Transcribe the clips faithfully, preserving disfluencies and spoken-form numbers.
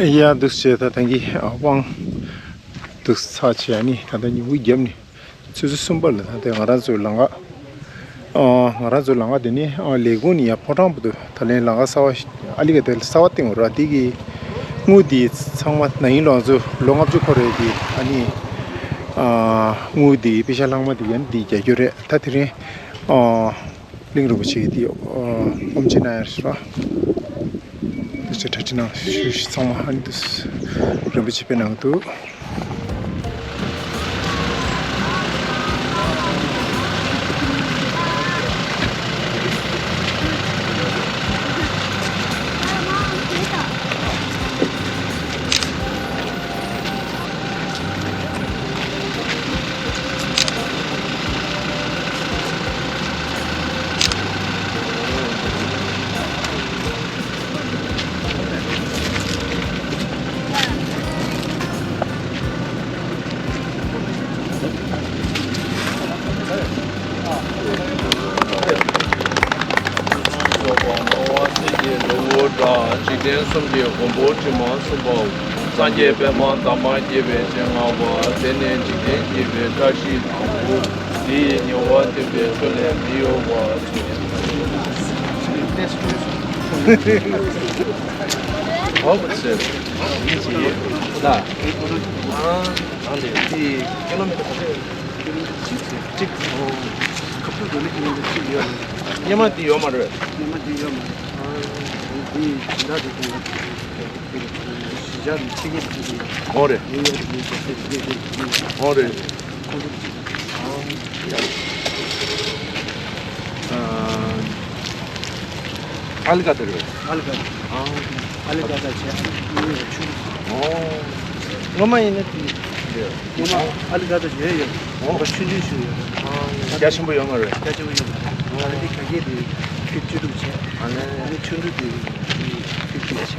ཡ་འདུག་བྱས། ད་ཐང་གི་དབང་འདུག་ཚར་བྱས། ཨ་ནི་ད་ལྟ་ཉིན་གུང་རྒྱབ་ནས་ཆུ་ཚོད་གསུམ་པ་ལ་ད་ལྟ་ང་རང་ཚོའི་ལམ་ཁ། ཨ། ང་རང་ཚོའི་ལམ་ཁ་དེ་ནི། ཨ། ལས་ཁུངས་ནས་ཡར་ཕོ་བྲང་བར་དུ་ད་ལན་ལམ་ཁ་གསར་པ་ཨ་ལི་ག་དེ་གསར་པ་བཏིང་བ་རེད། དེ་གི་དངུལ་དེ་ཚང་མ་ན་ཡིན་ལོ་ཚོ་ལོ་ལྔ་བཅུ་འཁོར་བའི་གི། ཨ་ནི། ཨ། དངུལ་དེ་པེ་ཤ་ལྷག་མ་དེ་ཡན་དེ་རྒྱག་རྒྱུ་རེད། ད་དེ་རིང་། ཨ། གླིང་རིན་པོ་ཆེ་གི་དེ། ཨ། ཨོམ་ཆི་ན་ཡར་ཤོག་དེ་ཚོ་གྲ་སྒྲིག་གནང་ཞུ་ཞུ། ཚང་མ་ཨ་ནི་འདུག་རིན་པོ་ཆེ་པའི་ནང་དུ། འཇིག་རྟེན་གསུམ་གྱི་མགོན་པོ་དྲི་མ་གསུམ་པའོ། སངས་རྒྱས་པདྨ་འདབ་མ་བརྒྱད་པའི་སྤྱན་སྔ་བ། དེ་ནས་འཇིག་རྟེན་བརྒྱད་པའི་བཀྲ་ཤིས་དང་པོ། དེ་ཡི་ཉེ་བར་སྟོན་པའི་མཆོད་ལས་མི་གཡོ་བ། ཨོ་ཟེར། ཡིན་གྱི་ད། ཨང་དེ་དེ་ཀི་ལོ་མི་ཊར་ག་ཚོད། ཀི་ལོ་མི་ཊར་གཅིག་ཟེར། གཅིག་ཨོ། ཁ་ཕུག་དེ་ནི་ཀི་ལོ་མི་ཊར་གཅིག་ཡོད་རེད། སྔོན་མ་དེ་ཡོད་མ་རེད། སྔོན་མ་དེ་ཡོད་མ་རེད། ཨང་དེ་དེ་འདྲ་དེ་དེ་གཞིས་ཆགས་ནས་ཕྱི་རྒྱལ་དུ་ཕྱིན་པ། ཨོ་རེད། ནིའུ་ཡོག་གི་ཡོད་པ་དེ་དེ་དེ་ཨོ་རེད། ཁོང་ཚོ་གཅིག་ཨང་། ཨ་ལི་ག་དེ་རེད། ཨ་ལི་ག་དེ། ཨང་། ཨ་ལི་ག་དེ་བྱས། ཨ་ནི་ཆུ། ཨོ། སྔོན་མ་ཡིན་ན་དེ། སྔོན་མ་ཨ་ལི་ག་དེ་བྱས་ཡོད། ཨོ། ཆུང་ཆུང་ཞིག་ཡོད། ཨང་། རྒྱ་ཆེན་པོ་ཡོད་མ་རེད། རྒྱ་ཆེན་པོ་ཡོད་མ་རེད། ཨ་ནི་དེ་ག་གེ་དེ་ཁྱེར་བཅུ་དྲུག་བྱས། ཨ་ནི། ཨ་ནི་ཆུང་དྲུག་དེ་ཁྱེར་བཅུ་བྱས།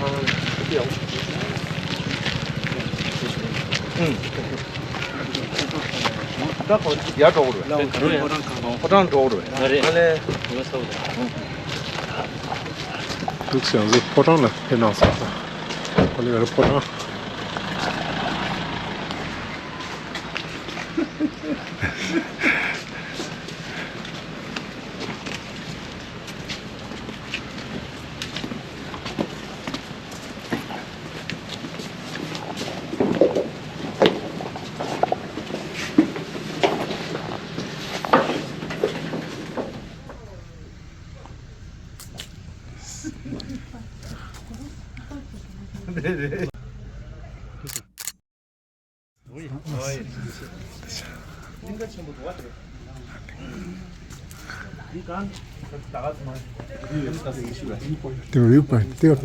ཨང་། དེ་ཡག་པོ། ཨང་། ད་ཁོ་ཡར་འགྲོ་དགོས་རེད། ཕོ་བྲང་འགྲོ་དགོས་རེད། ང་རེད། ཨ་ལས། ང་ཚོ་ཕོ་བྲང་ལ་ཕེབས་གནང་སོང་ཙང་། ཁོ་ལ་ཡར་ཕོ་བྲང་། དེ་རུ་པ་དེ་ཨོ་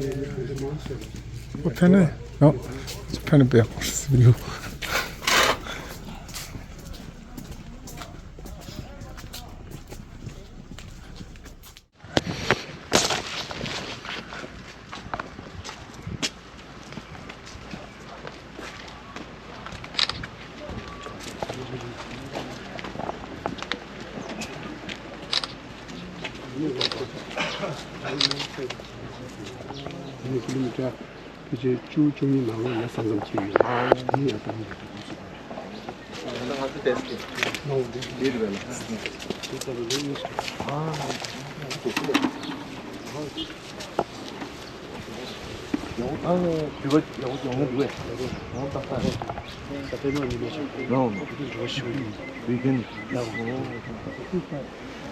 ཕན་ནི་ནོ་ཕན་ནི་པེ་ཧོ་སི་ལུ། ཕལ་ཆེར་བཅུ་བཅུ་གཉིས་ནང་ལོགས་ལ་ས་མཚམས་ཕྱེ་ཡོད། དེ་ཡང་ད་ནི་འགྲོ་དགོས་སོང་།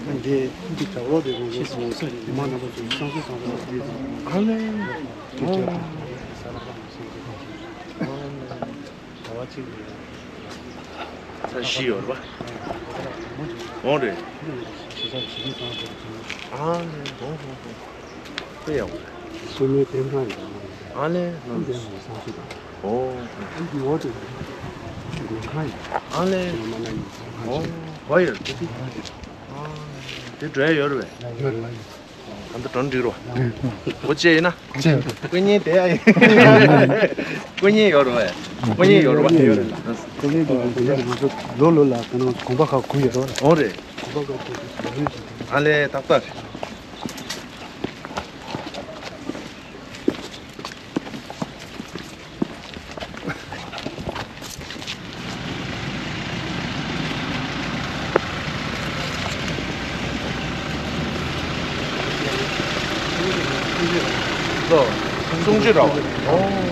འདི་འདི་གྲྭ་བ་རེད་རེད། ཤེས་སོང་སོང་རེད། མ་རྣམ་པ་ཚོ་བསམ་ཚུལ་བཏང་ཚུལ་ཨ་ལས། ཨོ། གྲྭ་བ་གཅིག་རེད། ས་བཞི་ཡོད་རེད་པ། ཨོ་རེད། ཨ་ལས། ཨོ་ཧོ་ཧོ། དཔེ་ཡག་པོ་རེད། སོ་མའི་ཐེམ་ཁང་ཡིན། ཨ་ལས། ཨོ། འདི་འོག་ཏུ་མགོན་ཁང་ཡིན། ཨ་ལས། ཨོ། ཧོ་ཡོད་དེ། དེ་འགྲོ་ཡ་ཡོད་རེད་པས། ཡོད་རེད། ད་ལྟ་གྲོན་འགྲིག་རོ། འགོ་བཅད་ཡིན་ན། བཅད། སྐུ་ཉིན་དེ་ཨ་ཡིན། སྐུ་ཉིན་ཡོད་རོ། སྐུ་ཉིན་ཡོད་རོ། སྐུ་ཉིན་དེ་ང་ཚོ་ལོ་ལོ་ལ་དེ་ནང་གོམ་པ་ཁག་དགུ་ཡོད་རོ། འོ་རེད། གོམ་པ་ཁག་དགུ་དེ་ལོ་ལོ་ཞིག་ཨ་ལས་ཏག་ཏག་རེད། གསུང་ཆོས་འདྲ་བ། ཨོ།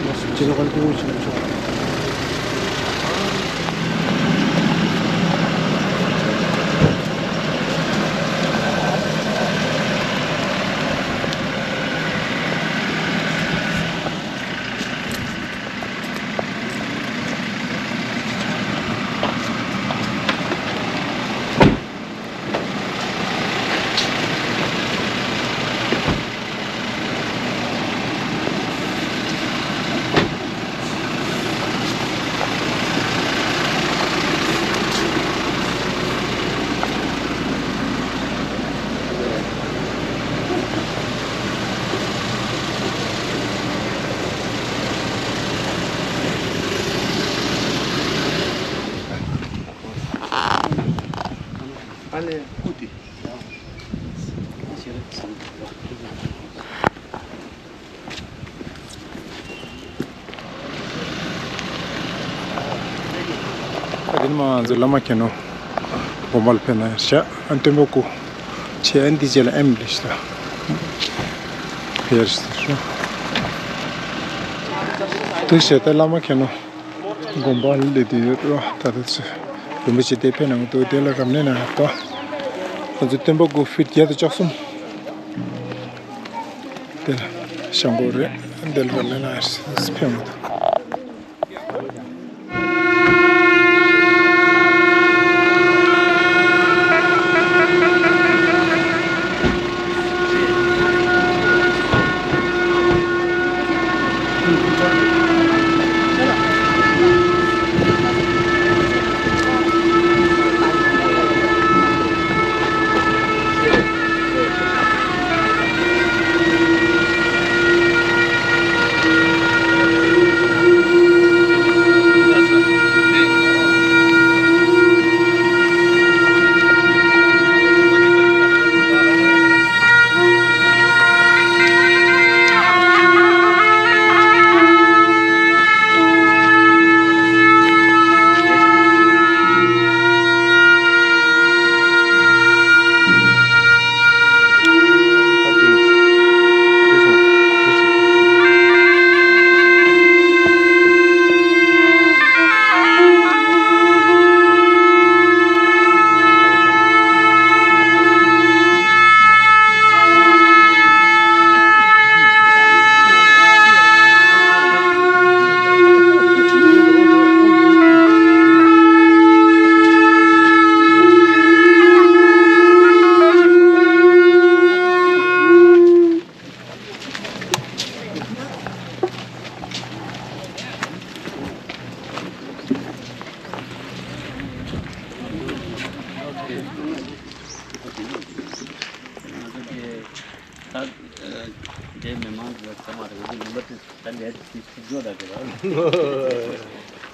ཨ་ལས་སྐུ་དེ། ད་དེ་ནས་མར་ང་ཚོ་བླ་མ་མཁྱེན་ནོ་དགོན་པ་ལ་ཕེབས་ན་ཤག་ཨ་སྟོན་པ་སྐུ་ཆེ་ཨ་འདི་རྗེས་ལ་ཨེམ་ལི་ཤི་ད་ཕེར་ཤི་ཤོ། དུ་ཞེ་ད་བླ་མ་མཁྱེན་ནོ། དགོན་པ་སླེབས་དུས་ཡོད་རོ། ད་ལྟ་ཚོ་རིན་པོ་ཆེ་དེ་ཕེབས་གནང་འདུག་དེ་ལ་རབ་གནས་གནང་ཡོད་དོ། ང་ཚོ་སྟོན་པ་སྐུ་ཕིཊ་བརྒྱ་དང་བཅུ་གསུམ། དེ་ལ་ཤང་གོ་རེད། དེ་ལ་རབ་གནས་གནང་ཡོད་ཕེབས་འདུག་ད་དེ་མི་མང་གི་ཚང་མ་རེད། ནམ་པར་དེ་ད་ལས་དེ་ཚིག་འཇོག་ད་གི་ར།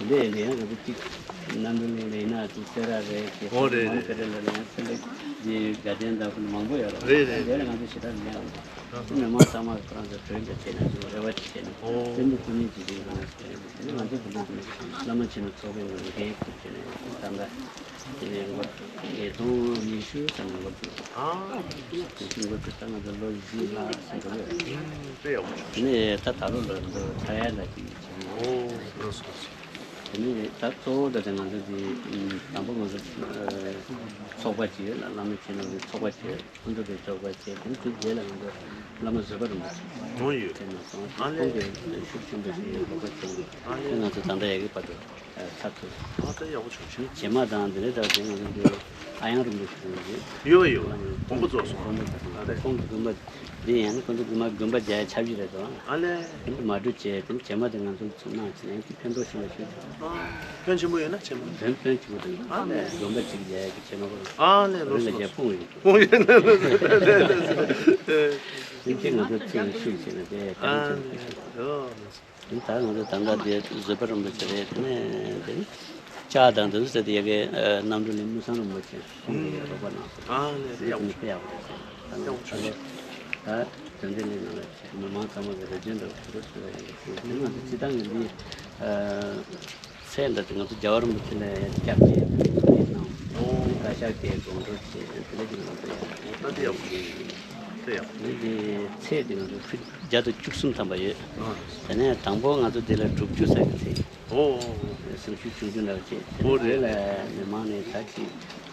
འདི་ལས་ཡང་ག་ཚོད་ཅིག་གནམ་གྲུ་ལས་ལས་ན་ཅིག་སེ་ར་རེད་ཅེས། ཨོ་རེད་མང་རེད་ཕེ་རེ་ལ་ལས་ཡང་སེ་ལེ་ཅིག་དགའ་ལྡན་དང་ཁོ་ན་མང་པོ་ཡོད་རེད། རེད་རེད། དེ་ལ་ང་ཚོ་ཞེ་དྲག་ལས་ཡང་ཨ་ཧ། མི་མང་ཚང་མ་ཁོ་རང་ཚོ་གྲོས་འདྲ་བྱས་ནས་ཚོ་རེ་བ་ཅིག་བྱས་ནས་ཨོ་སེམས་ནི་ཀུན་ནས་ཅིག་ཡིན་ན་ང་ཚོ་གི་ལུགས་ནི་བླ་མ་ཆེན་མོ་ཚོགས་པའི་ངོས་ནས་འགན་ཁུར་བྱས་ནས་ད་ལྟ་དེ་ནས་ལོ་ཉིས་སྟོང་ཉི་ཤུ་ཙམ་ལ་ལོ་དགུ་ཨ་ཉི་ཤུ་ལོ་དགུ་ཙམ་ང་ཚོ་ལོ་བཞི་ལྷག་ཙམ་འགྲོ་གི་ཡོད་རེད། ཨུམ་དཔེ་ཡག་པོ་བྱུང་། དེ་ནས་ད་ད་ལོ་ལ་ང་ཚོ་ཚ་ཡ་ལ་ཅིག་བྱས་ནས། ཨོ་ལགས་སོ་ལགས་སོ། དེ་ནས་ད་གཙོ་བོ་ད་ལྟ་ང་ཚོ་འདི་དང་པོ་ང་ཚོ་ཚོགས་པ་ཅིག་ཡོད་ལ་བླ་མ་ཆེན་མོ་གི་ཚོགས་པ་ཅིག་ཡོད། ཁོང་ཚོ་དེ་ཚོགས་པ་བྱས། དེ་ནས་དེ་རྗེས་ལ་ང་ཚོ་བླ་མ་བཟོད་པ་རིན་པོ་ཆེ་ཨོ་ཡོད། ཐེངས་མ་སོང་། ཨ་ལས། ཁོང་གིས་ཤུགས་ཆེན་པོ་ཞིག་རོགས་པ་བྱས་ནས། ཨ་ལས། ཁོང་ང་ཚོ་ད་ལྟ་ཡ་གི་བར་དུ་ཚར་ཐུབ། ཨ་ད་ཡག་པོ་བྱུང་། བྱེ་མ་དང་དེ་འདྲ་དག་དེ་ང་ཚོ་འདི་ཨ་ཡང་རིན་པོ་ཆེ་ཡོད་རེད། ཡོད་ཡོད། དགོན་པ་རྫོགས་སོང་། དགོན་པ་རྫོགས་སོང་། ཨ་ལས། ཁོང་གི་དགོན་པ་འདི་ཡང་ན་ཁོང་ཚོ་དགོན་པ་དགོན་པ་རྒྱག་ཡ་ཆ་བཞི་རེད་དོ། ཨ་ལས། དེ་འདྲ་མ་གྲུབ་བྱས་དེ་བྱེ་མ་དེ་ང་ཚོ་ཚུར་གནང་བྱས་ནས་ཕན་ཐོགས་ཤིག་ལ་ཞུ། ཕོན་ཆེན་པོ་ཡོད་ན་ཆེན་པོ། ཕོན་ཕོན་ཆེན་པོ་དང་། ཨ་ལས། དགོན་པ་གཅིག་རྒྱག་ཡ་གི་ཆེ་མ་པོ། ཨ་ལས། ལོ་རེ་ལ་སོ་རྒྱག་ཕུང་ཡོད། ཕུང་ཡོད་ན་ལོ་སོ་ལས་ལས་ལས་ལས། སེམས་ཅན་ང་ཚོ་ཚེ་ཡི་ཤུགས་བྱས་ན་དེ་ཨ་ག་རེ་ལས་ཡོད། ལོ་སོ། ད་ང་ཚོ་ད་ལྟ་དེ་བཟོད་པ་རིན་པོ་ཆེ་རེད། དེ་ནས་དེ་ལྕགས་དང་དེ་ཚོ་ཟེར་དེ་ཡ་གི་རྣམ་གྲོལ་གླིང་དངུལ་སྲང་རིན་པོ་ཆེ་ཁོང་གིས་རོགས་པ་གནང་སོང་། ཨ་ལས། དེ་ཡག་པོ་དཔེ་ཡག་པོ་རེད། ད་ང་ཚོ་ད་ལོ་ད་དོན་ལྡན་གླིང་ནང་ལ་མི་མང་ཚང་མ་གི་རེ་འདུན་འདྲ་བོ་ཞུ་རོགས་ཞུ་བ་ཡིན། དེ་ང་ཚོ་སྤྱི་བཏང་གི་འདི་ཚེས་འདྲ་དེ་ང་ཚོ་རྒྱལ་བ་རིན་པོ་ཆེ་ལ་སྐྱབས་རྗེ་གནང་། ཨོ། བཀའ་ཤག་གིས་དགོངས་འཁྲོལ་བྱས། དེ་འདྲ་ཅིག་ང་ཚོ་ཡང་ད་དེ་ཡག་པོ་ཞུ་ཡིན། དེ་ཡག་པོ། འདི་ཚེས་དེ་ང་ཚོ་ཕུད་བརྒྱ་དང་བཅུ་གསུམ་ཐམ་པ་ཡོད། ཨ། དེ་ནས་དང་པོ་ང་ཚོ་འདི་ལ་དྲུག་ཅུ་ཙམ་གྱི་ཚེས། ཨོ་ཨོ་ཨོ། སེམས་ཤུགས་ཆུང་ཆུང་འདྲ་བོ་བྱས། དེ་ཨོ་ནས་རེད། དེ་ལ་མི་མང་ནས་ད་ཅིག་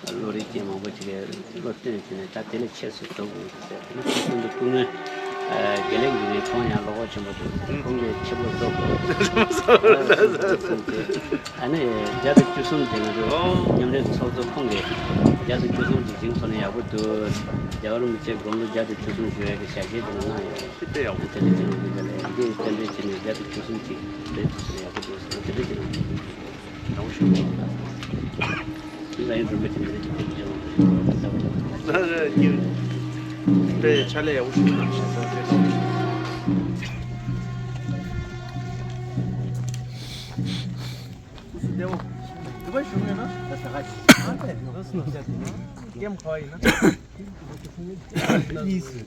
བློ་རིག་ཅན་མང་པོ་ཅིག་གིས་བློ་བཏོན་བྱས་ནས་ད་དེ་ལས་ཆེ་སུ་འགྲོ་དགོས་ཟེར། དེ་ནས་ཁོང་ཚོ་སྐུ་ངོ་དགེ་ལེགས་འབྱུང་གནས། ཁོང་ཡང་བློ་ཁོག་ཆེན་པོ་འདུག་ཁོང་གིས་ཆེ་བློ་གཏོང་དགོས། ཨ་ནི་བརྒྱ་དང་བཅུ་གསུམ་དེ་ང་ཚོ་ཨོ། མཉམ་འབྲེལ་ཚོགས་གཙོ་ཁོང་གིས་བརྒྱ་དང་བཅུ་གསུམ་གྱི་ཞིང་ཁོ་ན་ཡག་པོ་འདུག་རྒྱལ་བ་རིན་པོ་ཆེ་དགུང་ལོ་བརྒྱ་དང་བཅུ་གསུམ་བཞུགས་ཡག་གི་ཞལ་བཞེས་དེ་ལ་གནང་ཡོད། དེ་དཔེ་ཡག་པོ། དེ་འདྲ་ཅིག་ཡོང་གི་ཡོད་རེད། འདི་རྟེན་འབྲེལ་བྱས་ནས་བརྒྱ་དང་བཅུ་གསུམ་ཅིག་རེད་འདུག་ཟེར་ན་ཡག་པོ་འདུག་ཟེར་ན་དེ་འདྲ་ཅིག་ཡོང་གི་ཡོད། ཡག་པོ་ཞུ། ལ་ཡང་རིན་པོ་ཆེ་འདི་འདྲ་ཅིག་ཐུགས་རྗེ་གནང་། དཔེ་ཕྱག་ལས་ཡག་པོ་ཞུ་གནང་ཞེས་ཟེར་ཏེ། སུ་བདེ་བོ། སྒྲུབ་པ་ཞུ་མེད་ན། ད་ད་ག་ཅི། ཨ་ཙི། ལོ་སུ་ལ་བྱ་དེ་ན། ཀེམ་ཁ་བ་ཡིན་ན། གཉིས་སུ།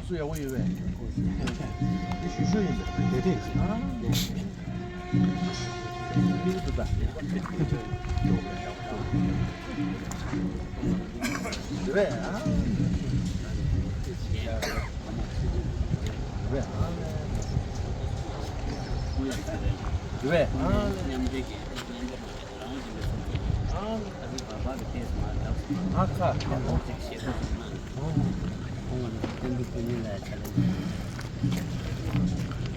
སུ་ཡག་པོ་ཡོད་པས། དེ་ཞུ་ཞུ་ཡིན་པས། དེ་དེ། ཨ། མི་འདུག་ད། རེད་པས། ཨ། རེད་པས། ཨ། རེད་པས། ཨ། མཉམ་འབྲེལ་གྱི་རང་བཞིན་གྱི་ཚོགས་པ་ཨ་ནི་ད་ལྟ་བར་བར་དུ་ཕེབས་སོང་། ཨ་ནི་ད་ཨ་ཁ་ཁ་ཁོང་ཅིག་ཞེ་ཐག་ཆོད་ན། ཁོང་ང་ཚོ་བསྟན་འཛིན་ཕུན་ཉིན་ལ་ཆ་ལེ།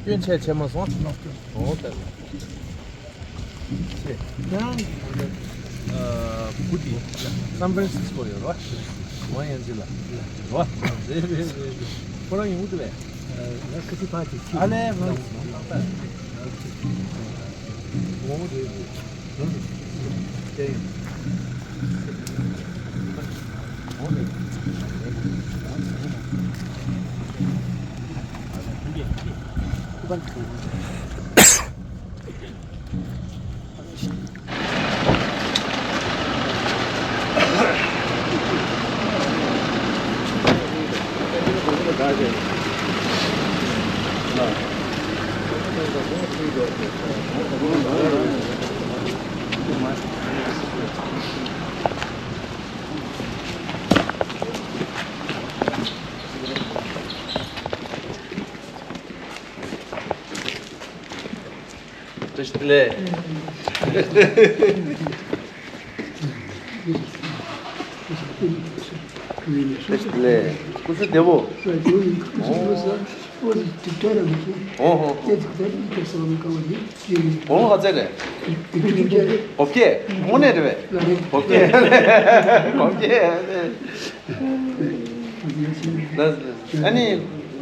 སྐྱོན་ཆེ་ཆེ་མ་སོང་། འོ་ད་ཆེ། ཡང་ཨ་བུ་དེ་སན་ཧྥ་རན་སིས་ཀོ་ཡོད་རོ། ཝང་ཡན་ཅི་ལ་རོ། རེད་རེད་རེད་རེད། ཁོ་རང་ཡོང་གི་འདུག་པས། ང་ཁ་སི་ཕ་ཅིག་ཁྱི་ཨ་ལས་ང་ངོ་བོ་རེད་རེད། བཀྲ་ཤིས་བདེ་ལེགས། བཀྲ་ཤིས་བདེ་ལེགས། སྐུ་གཟུགས་བདེ་པོ། ཨོ་ཧོ། གོང་ལ་ག་ཚད་རེད། གོ་བརྒྱད། དངོས་གནས་རེད་པས། གོ་བརྒྱད། གོ་བརྒྱད། ལགས་ལགས། ཨ་ནི་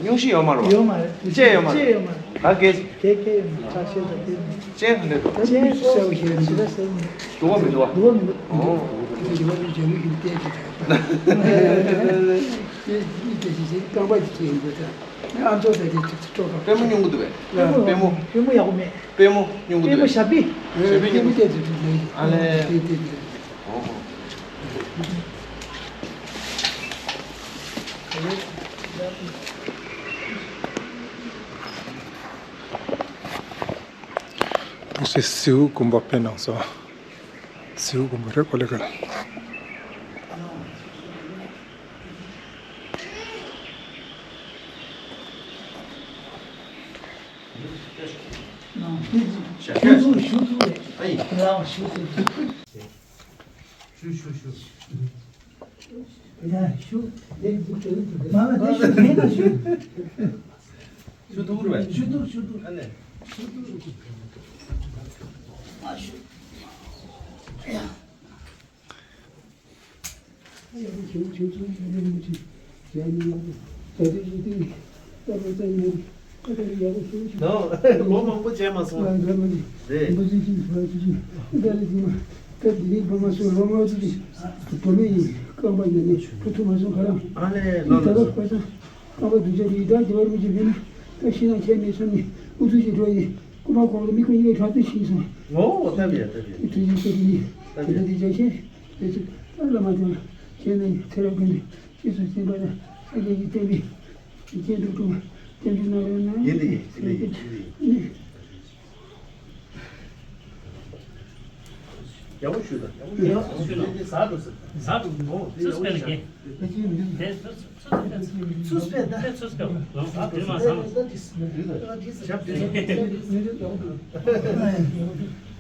སྙུང་གཞི་ཡོད་མ་རེད་པ། ཡོད་མ་རེད། ལྕེ་ཡོད་མ་རེད། ལྕེ་ཡོད་མ་རེད། ག་གེ། གེ་གེ་ཡོད་མ་རེད། ཁྲག་ཤེད་དང་དེ་ནི། ལྕེ་ག་འདྲ་འདུག་ལྕེ་གསལ་པོ་ཞིག་རེད། འདུག་ག་མི་འདུག་ག་འདུག་ག་མི་འདུག་ཨོ། དེ་ཡོད་པ་ནི་ཇ་མི་ཞིག་བལྟས་ཀྱི་ད། ལྕེ་གཉིས་ཀྱི་ཞིག་རྐང་པ་གཅིག་ཡིན་དགོས་ད། ཨ་མཆོག་དེ་དེ་དེ་སྤྲོ་དང་། པུས་མོ་སྙོམས་གི་འདུག་པས། པུས་མོ། པུས་མོ་ཡག་པོ་མེད། པུས་མོ་སྙོམས་གི་འདུག་པས། པུས་མོ་ཞབས་པི། པུས་མོ་སྙོམས་གི་འདུག། ཨ་ལས། དེ་དེ་དེ། ཨོ་ཧོ། སི་སིའུ་དགོན་པ་ཕེབས་གནང་སོང་། སིའུ་དགོན་པ་རེད་ཀོ་ལེ་གལ། ཞུ་ཐུབ་རེད་པས། ཞུ་ཐུབ་ཞུ་ཐུབ། ཨ་ནི། ལོ་མང་པོ་བྱས་མ་སོང་། རེད། ཨ་ལས་ལོ་ལ། རྐང་པ་གདུལ་བྱ་རིགས་བདག་འདི་བར་མི་འཇིག་མིན་ན། ད་ཤི་ན་ཁྱད་མེད་བསམ་ནས་ཨུ་ཚུགས་ཀྱིས་འགྲོ་ཡི། རྐུན་མ་ཁོང་ལ་མི་ཁོ་གཉིས་ཀས་དྲག་ཏུ་ཤི་སོང་། ངོ་བོ་ལྟ་བུ་ཡ་ལྟ་བུ་ཡ། ཐུགས་རྗེ་ཆེ་དེ་ནི་ལྟ་བུ་ཡ། དེ་འདི་བྱ་ཤེས་དེ་ཚོ་བླ་མ་དང་ཁྱེད་ནི་ཚེ་རབས་ཀུན་ཏུ་རྗེས་སུ་བཟུང་བ་དང་ཨ་ཡེ་ཡི་བསྟན་པའི་རྗེས་འགྲོ་དྲུག་བསྟན་འགྲོ་གནང་རོགས་གནང་། ཡིན་དེ་ཡིན་དེ་ཡིན་དེ་ཡིན། ཡག་པོ་ཞུ་དང་། ཡག་པོ་ཞུ་དང་། ཟ་འགྲོ་ཟེར། ཟ་འགྲོ་ནོ། དེ་ཡག་པོ་ཞུ་དང་། དེ་ཚོ་ཚོ་ཚོ་ཚོ་ཚོ་ཚོ་ཚོ་ཚོ་ཚོ་ཚོ། དེ་མ་ཟ་མ། ཞབས་དེ་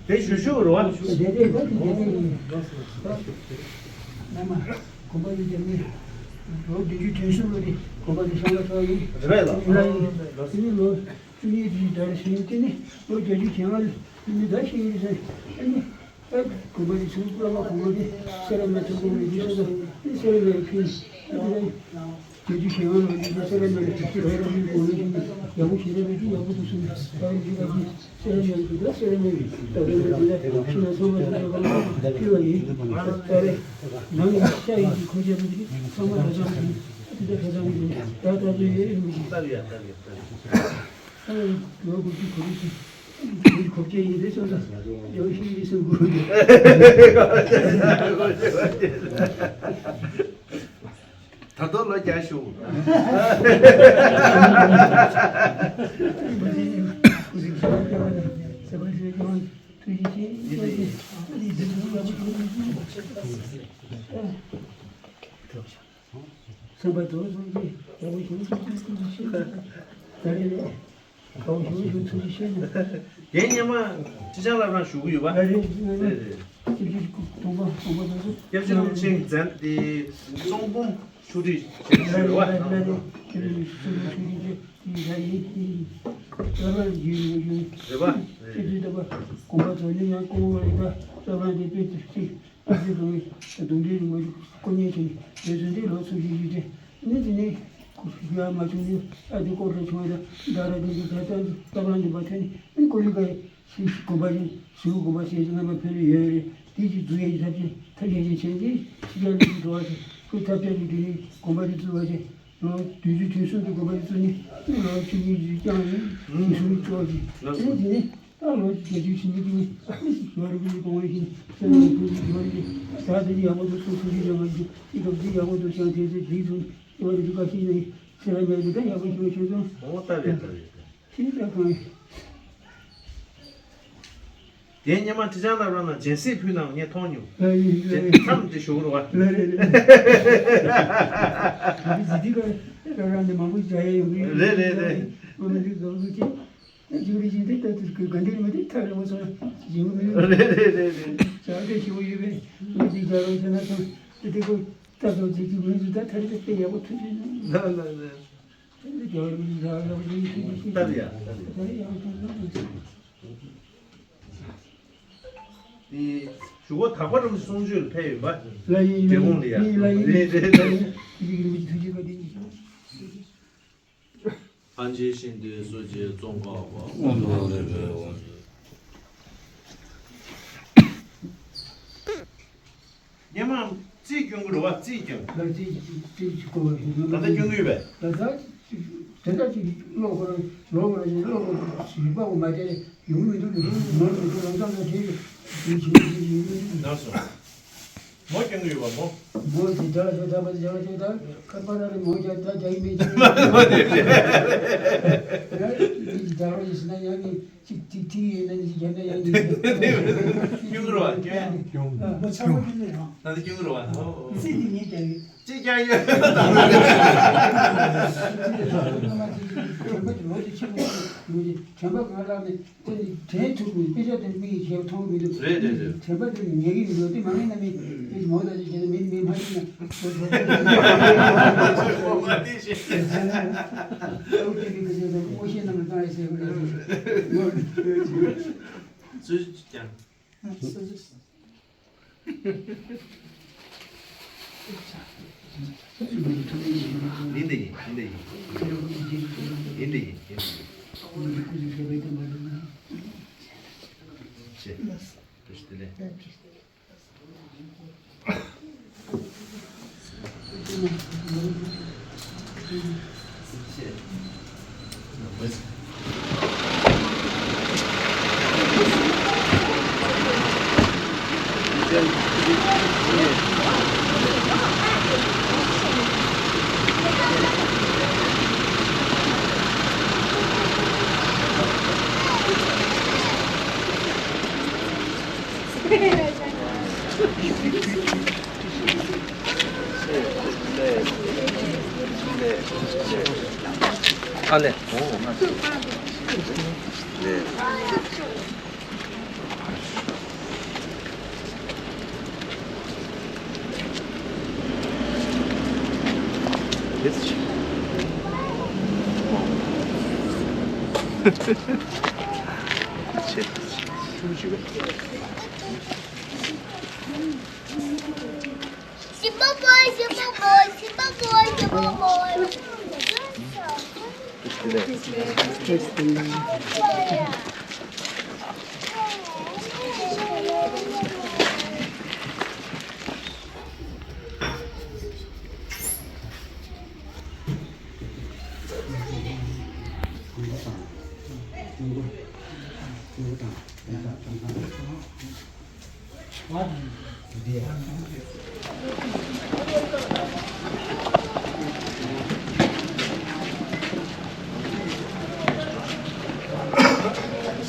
དེ་ཞུ་ཞུ་རོ། དེ་དེ་དེ་དེ་དེ། ནམ་གོམ་པ་ཡོད་ཀྱང་ནི། ལོ་བདུན་ཅུ་དོན་གསུམ་ལོ་དེ་གོམ་པ་དེ་ཤང་ལ་ཐོག་ཡིན། རེད་ལ། ཡིན་ལ་ཡིན། དེ་ནི་ལོ། བཅུ་གཉིས་དེའི་ཟླར་ཟིན་དེ་ནི་ལོ་བརྒྱད་ཅུ་གྱ་ལྔ་ལ་མི་ཟླ་ཤེས་ཡོད་ཟེར། ཨ་ནི་ཨ་དགོན་པ་དེ་ཚུར་བླ་མ་གོང་མ་དེ་སེ་ར་མ་ཐུག་གོང་མའི་དུས་སུ་དང་ཨ་ནི་སེ་ར་མ་ལ་ཕུལ། ཨ་ནི་བརྒྱད་ཅུ་གྱ་ལྔ་ལོ་དེ་སེ་ར་མ་ལ་ཕུལ་ཏེ་བོད་རང་མིའི་གོང་མའི་ཞིང་ཡག་པོ་ཞེ་དྲག་མེད་དུས་ཡག་པོ་འདུག་གསུངས་ནས་ད་རེས་འདི་ལ་ཕུལ། སེ་ར་མ་ལ་ཕུལ། ད་སེ་ར་མ་ལ་ད་རེས་འདི་ལ་ཕྱི་ནང་ཚང་མ་དེ་ཚོ་གང་ལ་ཕུལ་བ་ཡིན། ད་རེས་ནང་ཡི་ཤ་ཡི་གི་ཁོ་ཅག་མི་དེ་ཚང་མ་ད་ཚང་མི་དེ་ད་ད་ཚང་མི་དེ་ད་ད་ཚོ་ཡོད་མི་དེ། ལྟ་བུ་ཡ་ལྟ་བུ་ཡ་ལྟ་བུ་ཡ། ལོ་དགུ་བཅུ་གོ་དགུ་ཅིག་གོ་བརྒྱད་ཡིན་པས་སོང་ཙང་ཡང་ཤི་ཡིན་སོང་དགོས། ད་དུང་ལོ་བརྒྱ་བཞུགས། ཐུགས་རྗེ་ཆེ། སེམས་པ་རྫོགས་སོང་གི་ཡག་པོ་བྱུང་སོང་གི་ཤེས། ད་རེས་ལས་ཡག་པོ་བྱུང་བྱུང་ཐུགས་རྗེ་ཆེ་ན། དེ་སྔོན་མ་ཁྲི་བྱང་བླ་བྲང་བཞུགས་ཡོད་པ། ད་རེས་སྔོན་མ་རེད་རེད། སྐྱབས་རྗེ་སྐུ་གདུང་པ་དགོངས་པ་རྫོགས་སོང་། སྐྱབས་རྗེ་རིན་པོ་ཆེ་མཛད་དེ་གསུང་འབུམ་ཆོས་ཁྲིད་བྱས་ཡོད་པ། ལ་ལས་ལ་ལས་ལ་ལས་ཆོས་ཁྲིད་ཆོས་ཁྲིད་ཆོས་ཁྲིད་ཡིན་ད་ཡིན་ཡིན། བླ་བྲང་ཡིན་ཡིན་ཡིན། རེད་པ། ཁྱེད་ཚོའི་ལྟ་བ་དགོངས་པ་རྫོགས་ནས་ཡང་སྐུ་ངོ་བ་ཡིན་ད་བླ་བྲང་དེ་དཔེ་ཚིག་ཨ་ཙི་གང་གདུང་འདྲེ་རིང་མོ་ཞིག་སྐུ་ཉིད་ཀྱི་དེ་ཚོ་འདི་ལོ་སུམ་ཅུ་བཞི་ཅུ་ནི་དེ་ནི་རྒྱུ་མ་བྱུང་ནི་ཨ་ཙི་ཀོ་རེ་བྱུང་བ་དང་ད་ར་དེ་ཚོ་ད་ལྟ་ད་བར་འདི་པ་ཐོན་ནི་ཀོ་ལི་ག་ཡི་ཤི་ཤི་གོམ་པ་ཞིག་ཟུར་གོམ་པ་ཞེས་ཀྱི་རྣམ་པ་ཕེབས་ཡོད་རེད། དེ་ཅིག་འཛུགས་ཡས་ཀྱི་ཐབས་ཤེས་ཐབས་ཤེས་ཅིག་བྱས་ཏེ་ཕྱི་རྒྱལ་ལ་ཅིག་འགྲོ་བ་ཞིག་སྐུ་ཐབས་ཅག་གི་དེ་ནི་གོམ་པ་ཞིག་བཙུགས་པ་ཞིག་ལོ་བདུན་ཅུ་དོན་གསུམ་དུ་གོམ་པ་ཞིག་བཙུགས་ནི་ལོ་བཅུ་གཉིས་ཀྱི་བསྐྱངས་ནས་ཉིན་གསུམ་གཙོ་བ་ཞིག་དེ་ནི་དེ་ནི། ད་ལོ་བརྒྱད་ཅུ་ཞེ་གཉིས་ཀྱི་ནི་ཡོ་རོབ་ཀྱི་གོང་བུ་ཞིག་སེ་ར་ལ་ཐུག་ཡོ་རོབ་ཀྱི་ད་དེ་ཡག་པོ་འདུག་སོ་སོ་ཞིག་ཡོད་པ་ཞིག་ཅི་སྐབས་འདི་ཡག་པོ་འདུག་ཀྱང་དེ་ཚོ་འགྲིག་སོང་ཡོ་རོབ་ཀྱི་བཀའ་ཤིང་ནས་སེ་ར་མེད་ཀྱི་ད་ཡག་པོ་ཞིག་ཤོད་སོང་། འོ་ལྟ་བས་ལྟ་བས་ལྟ་བས། ཤིང་ད་གང་། དེ་སྔོན་མ་ཁྲི་བྱང་བླ་བྲང་ན་སྦྱིན་སྲེག་ཕུལ་ནའང་ངས་མཐོང་མྱོང་། ལ་ཡིན་ལ་ཡིན། མཚམས་དེ་ཞུ་དགོས་རེད་པ། ལ་རེད་རེད། ང་ཚོ་ཇི་ཏི་ཀ་ར་རང་ནས་མང་པོ་བྱ་ཡ་ཡོང་གི་རེད། རེད་རེད་རེད། ང་མི་རིགས་གང་གི་ཅིག་ད་ཅིག་རེ་ཅིག་འདི་ལྟ་དུས་ཀྱི་དགའ་འདིར་མི་འདི་ཐག་རིང་པོ་སོང་ན་ཡིན་གི་མི་རེད། རེད་རེད་རེད་རེད། བྱ་དེ་ཞུ་ཡོད་པས་མི་འདི་རྒྱ་རོགས་བྱས་ན་སོང་དེ་དེ་ཀོ་ལྟ་དུས་ཅིག་ཅིག་མི་འདི་ད་ཐག་རིང་པོ་དེ་ཡག་པོ་ཐུག་ཅིག་ན། ལ་ལ་ལ། དེ་འདི་རྒྱ་རོགས་མི་འདི་ཡག་པོ་ཐུག་ཅིག་ཤེས་ལྟར་ཡ། ད་རེ་ཡག་པོ་ཐུག་སོང་། དེ་གཞུག་གུ་དག་པ་རིན་པོ་ཆེ་གསུང་ཆོས་ལ་ཕེབས་ཡོད་པ། ལ་ཡིན་འབྲས་སྤུངས་ལ་ཡ། ལ་ཡིན་ལ་ཡིན་རེད་རེད་རེད། ལ་ཡིན་ཡིན་ཡིན་ཐུགས་རྗེ་བཀའ་དྲིན་ཆེ། ཕན་ཆད་ཤིང་རྟའི་སོ་སྐྱེ་ཙོང་ཁ་པ། དབང་དུ་ལེགས་པའི་དབང་ཆེན། སྔོན་མ་རྩིས་སྐྱོན་གྱི་རེད་པ། རྩིས་སྐྱོན། ལ་རྩིས་རྩིས་ཀྱི་གོ་བ་ཞིག་ད་ལྟ་སྐྱོན་གྱི་ཡོད་པས། ད་ལྟ་ཅིག་དེ་འདྲ་ཅིག་ཀློག་དགོས་རེད། ཀློག་དགོས་རེད་ཅེས་ཀློག་དགོས་རེད། རིག་པ་འོ་མ་དེ་ཡོང་མི་འདུག་མི་འདུག་ནོར་མི་འདུག་ལམ་སང་ལ་དེ་ཡིན་གྱི་ཡིན་གྱི་ཡིན་གྱི། ལགས་སོ། མོ་སྐྱོན་གྱི་ཡོད་པ་མོ། མོ་དེ་རྒྱ་ལ་ཤོད་ད་པ་དེ་རྒྱ་ལ་ཤོད་ད་ཁ་པར་ར་རེ་མོ་རྒྱ་ད་རྒྱ་ཡིན་མིན་གྱི། ཡང་ཡིན་གྱི་རྒྱ་ལ་ཡིན་ཟེར་ན་ཡང་ནི་ཅིག་ཏིག་ཏིག་ཡིན་ན་ནི་ཅིག་རྒྱ་ན་ཡང་ནི། སྐྱོན་གྱི་རེད་པ་སྐྱོན། མོ་ཚ་བོ་ཁྱོད་ལས་རང་། ད་དེ་སྐྱོན་གྱི་རེད་པ། ཨོ་ཨོ། ཚིག་དེ་ངས་རྒྱ་ཡོད། ཅིག་ཀྱང་ཡོད། ད་ལྟ་དྲན་པ་དེ་ལོ་དེ་ཆེན་པོ་ཡོད་དེ་དྲན་པ་གང་ལ་ནི་དེ་ནི་དྲན་ཐུབ་མིན་དཔེ་ཆ་དེ་མིག་གིས་མཐོང་མི་ཐུབ། རེད་རེད་རེད། དྲན་པ་དེ་ནི་ཉལ་གི་མི་འདུག་དེ་མ་ངེས་ན་མི་དཔེ་མོ་ད་ཅིག་བྱས་ན་མི་མི་མ་ཤེས་ན། ཨོ་དེ་ཤེས། ཨོ་དེ་གི་དེ་ཚོ་ངོ་ཤེས་ན་མི་གང་ཡིན་ཟེར་གི་རེད། སུས་ཀྱང་། ཡིན་དེ་ཡིན། ཡིན་དེ་ཡིན། ཡིན་དེ་ཡིན། ཡིན་དེ་ཡིན། ཅེས། བཀྲ་ཤིས་བདེ་ལེགས། ཨ་ལེ། ཨོ། ལེ།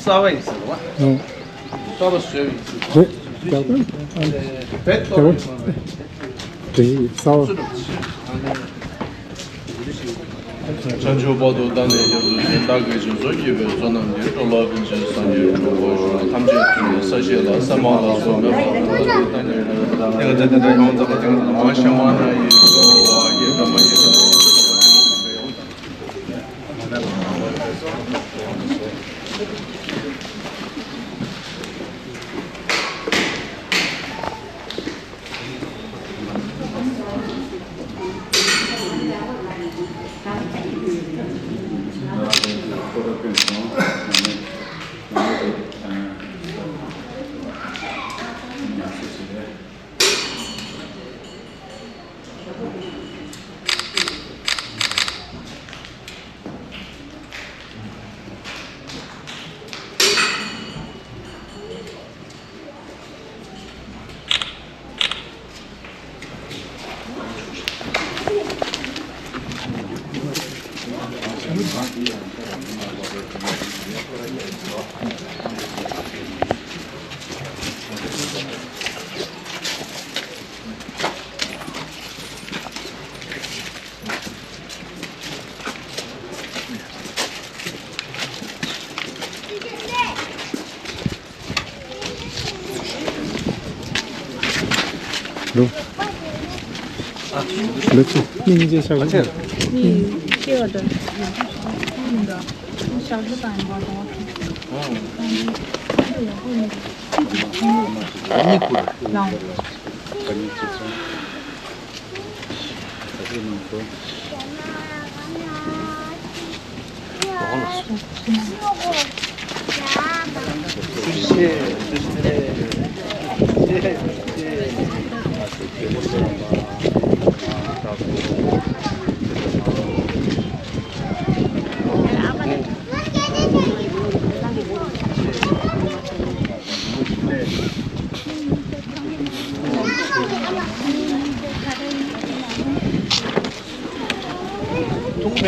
གསར་པ་ཡིན་ཟེར་བ། ཨང་། གསར་པ་བཟོས་ཡིན་ཟེར་བ། རེད། རྒྱག་པ། ཨ། བེད་ཏོ་རེད་མ་རེད། དེ་གསར་པ། བྱང་ཆུབ་བར་དུ་བདག་ནི་སྐྱབས་སུ་མཆི། བདག་གིས་སྦྱིན་སོགས་བགྱིས་པའི་བསོད་ནམས་ཀྱིས། འགྲོ་ལ་ཕན་ཕྱིར་སངས་རྒྱས་འགྲུབ་པར་ཤོག །ཐམས་ཅད་མཁྱེན་པའི་ས་གཞི་ལ། ས་མ་ལ་སོགས་མེད་པ་དང་། ཏིང་ངེ་འཛིན་དེ་ལྟར་ཡོངས་རྫོགས་པ་ཏིང་ངེ་འཛིན་མ་ཤེས་པ་ན་ཡི་དྭགས་ཡི་དམ་པ་ཡི་དམ་པ། ལོ། ལོ་ཚོ་སྙིང་རྗེ་ཆགས། སྙིང་རྗེ་ཆགས།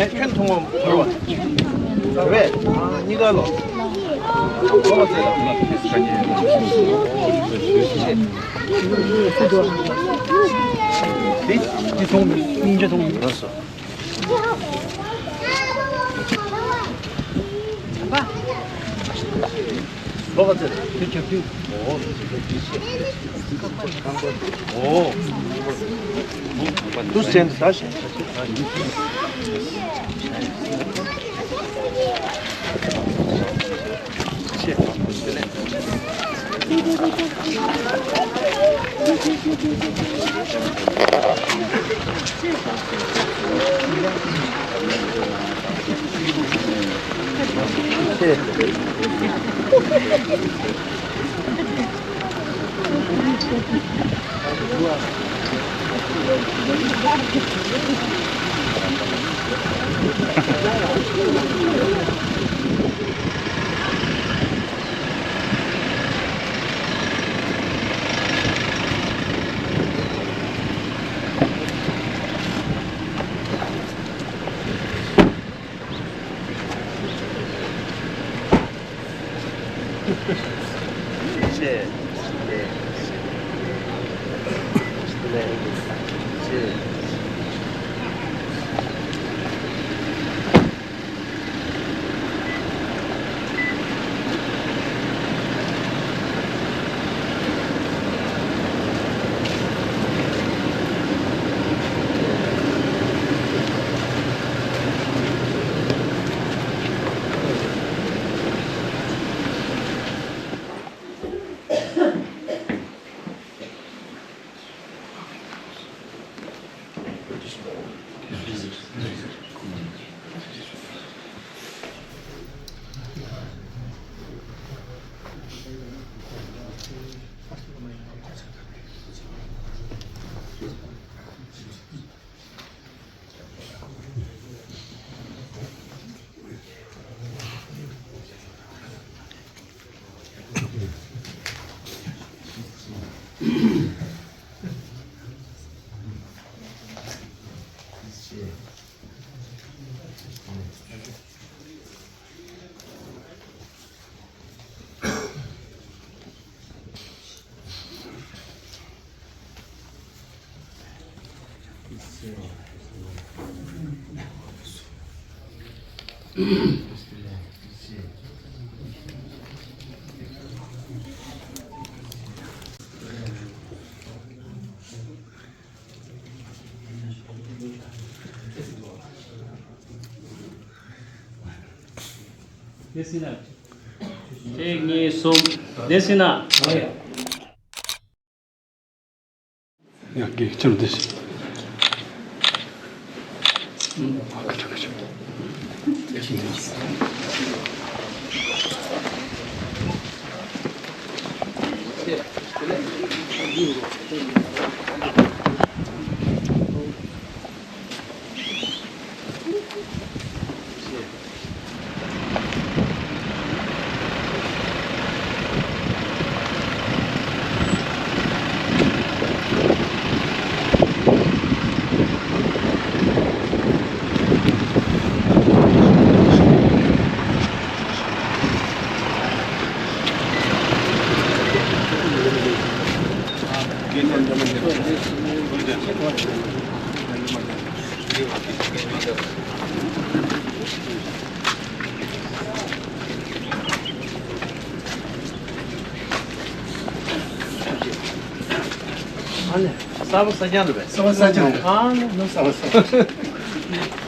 ཁྱོད་མཐོང་བ་བར་བ། རེད་པས། ཨ། གཉིས་ཀ་ལོ། ལོ་བ་ཚེ་ལ། འདི་འདི་མཐོང་མི་སྙིང་རྗེ་མཐོང་མི། ལགས་སོ། ལོ་བ་ཚེ་ལ། འདི་ཁྱབ་འདུས། ཨོ། ཨོ། ཏུ་སེམས་ས་ཞེས། གནས་ཟིན་ན། གཅིག་གཉིས་གསུམ། གནས་ཟིན་ན། ཡ་གི་ཅུང་དེ་ཞིག་ཨ་ནི་གསར་པ་གསར་རྐྱང་རེད་པས། གསར་པ་གསར་རྐྱང་རེད། ཨ་ནི་གསར་པ་གསར་རྐྱང་།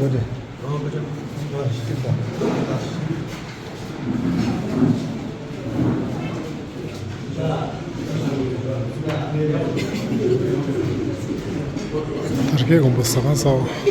དར་རྒྱས་དགོན་པ་ཟ་ཁང་གསར་པ།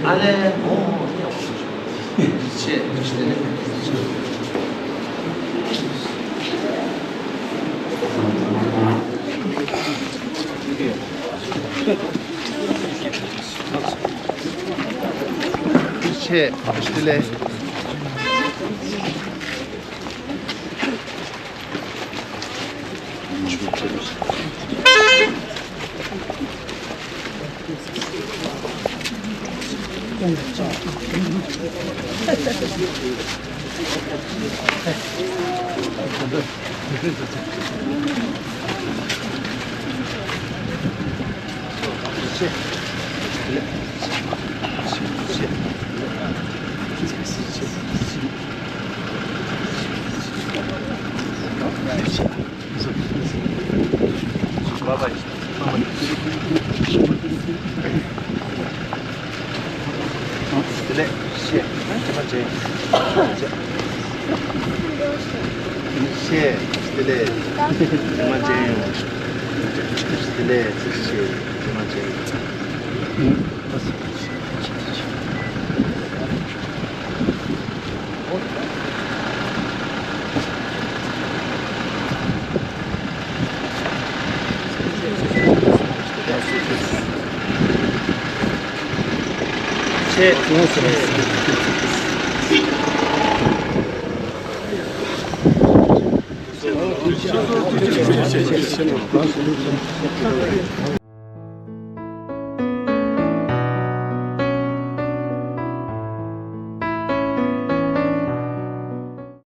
ཨ་ལས། ཨོ། ཨོ། ཨོ། ཆེ། ཆེ། ཆེ། ཆེ་ལེ།